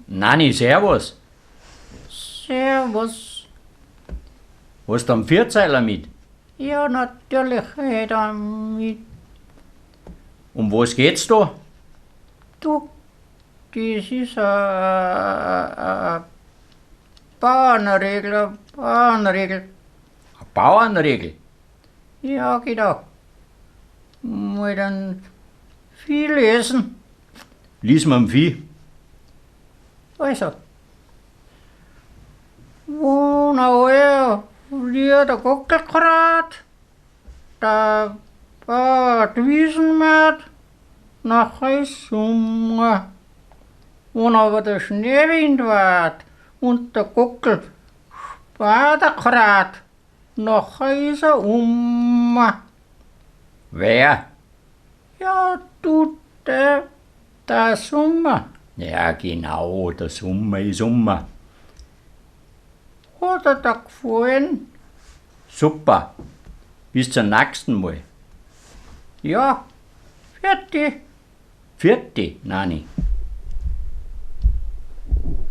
Nani, servus. Servus. Hast du einen Vierzeiler mit? Ja, natürlich hätt ich mit. Um was geht's da? Du, das ist a Bauernregel, a Bauernregel. A Bauernregel? Ja, genau. Mit einem Vieh lesen. Lies mir am Vieh. Also. Wo na wie der Gockel krat, da war die Wiesenmaat, nachher ist Sommer. Wann aber der Schneewind wart und der Gockel spater krat, nachher ist er um. Wer? Ja, du, der Sommer. Ja, genau, der Sommer ist um. Hat er da gefallen? Super. Bis zum nächsten Mal. Ja, fertig. Pfiat di, Nani.